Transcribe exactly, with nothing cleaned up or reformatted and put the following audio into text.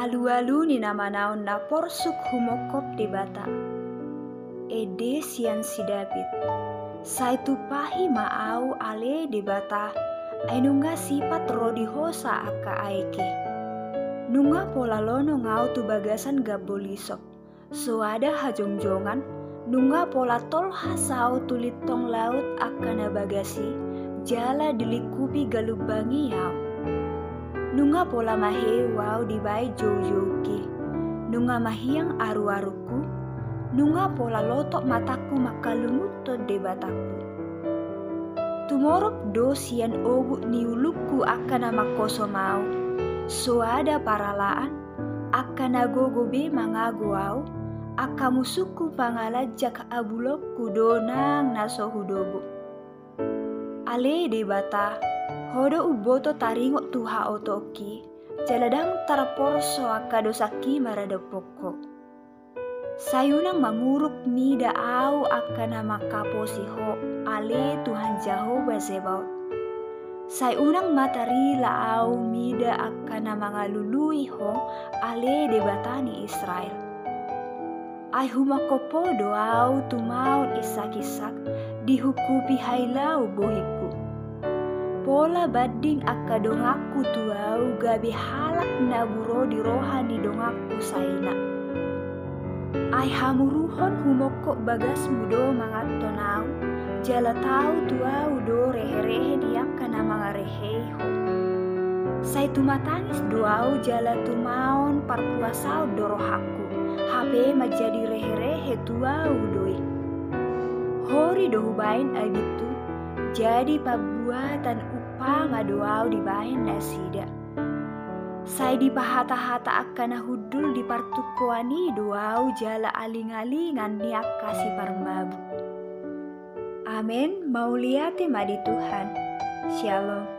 Alualu ni na manaon na porsuk humongkop Debata. Ende sian si David. Sai tumpahi ma ahu ale Debata, ai nunga sipat ro di hosa angka aek i. Nunga pola lonong ahu tu bagasan gambo lisop. Soada hajongjongan, nunga pola tolhas ahu tu lintong laut angka na bagas i, jala dilingkupi galumbang i ahu. Nunga pola maheu ahu dibaen joujoungki, nunga mahiang aruarungku, nunga pola lotop matangku mangkalungunhon Debatangku. Tumorop do sian obuk ni ulungku angka na mangkosom ahu, soada paralaan, angka na gogo be mangago ahu, angka musungku pangalanjak abulongku do nang na so hudobo. Ale Debata, Ho do umboto taringot tu haotoonki, jala ndang tarporso angka dosangki maradophon Ho. Sai unang ma muruk mida ahu angka na mangkaposi Ho, ale Tuhan Jahowa Zebaot. Sai unang ma tarila ahu mida angka na mangalului Ho, ale Debata ni Israel. Ai humongkop Ho do ahu tumaon insakinsak, dihungkupi hailaon bohingku. Pola banding angka donganku tu ahu gabe halak na buro di roha ni donganku saina. Ai hamuruhon humongkop bagasmu do manganhon ahu, jala tau tu ahu do reherehe ni angka na mangarehei Ho. Sai tumatangis do ahu jala tumaon parpuasaon do rohangku, hape manjadi reherehe tu ahu do i. Hori do hubaen abithu, jadi pambuatan umpama do ahu dibaen nasida. Sai dipahatahata angka na hundul di partungkoan i do ahu jala alingalingan ni angka siparmabuk. Amen, mauliate ma di Tuhan. Shalom.